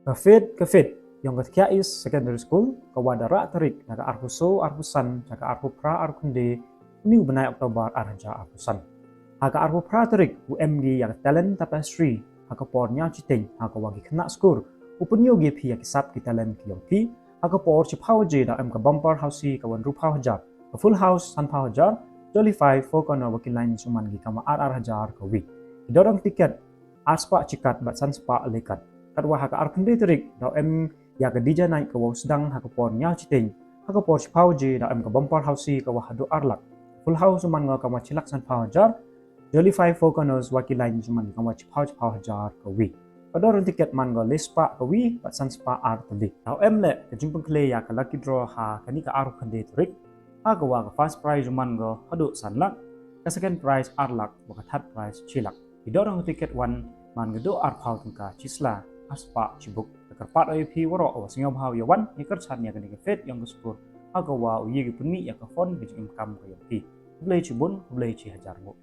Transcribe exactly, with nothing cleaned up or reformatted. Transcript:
Ka Faith, ka Faith yong ka Tkhia East Secondary School ka wa da rah tarik na ka arphaw soo arphaw san cha ka arphaw phra arphaw khyndai uni u bnai October ar hajar arphaw san. Ha ka arphaw phra tarik u em ki ya ka talent tapestry ha ka por ñiaw chiteng ha ka wa ki khynnah skur u pynyoo ki phi ya ki sap ki talent ki yong ki. Ha ka por chiphaw baje da em ka bumper housie ka wa ynruphaw hajar, ka full house sanphaw hajar, jolly five, four corner wa ki line suman ki kam wa ar ar hajar ka wi. Ki dor yong ka ticket ar spah chi kat bad san spah le kat. Katwa ha ka arphaw khyndai tarik da em ya ka D J night ka wa u sdang ha ka por ñiaw chiteng. Ha ka por chiphaw baje da em ka bumper housie ka wa hadooh ar lak. Full house suman nga kam wa chi lak sanphaw hajar, jolly five, four corners wa ki line suman kam wa chiphaw chiphaw hajar ka wi. Ka dor yong ka ticket man nga le spah ka wi bad san spah ar tylli. Da em le ka jingpynkhleh ya ka lucky draw ha kani ka arphaw khyndai tarik. Ha ka wa ka first prize man nga hadooh san lak, ka second prize ar lak wa ka third prize chi lak. Ki dor yong ka ticket wan man nga dooh arphaw tyngka chi sla, ar spah chi buk. Ka kyrpad o ya phi waroh wa sngewbha ya wan ya kyrchan ya kani ka Faith yong ka skur ha ka wa u ye ki pynmih ya ka phone ka jingim kam ka yong ki. Khublei chibun, khublei chi hajar nguh.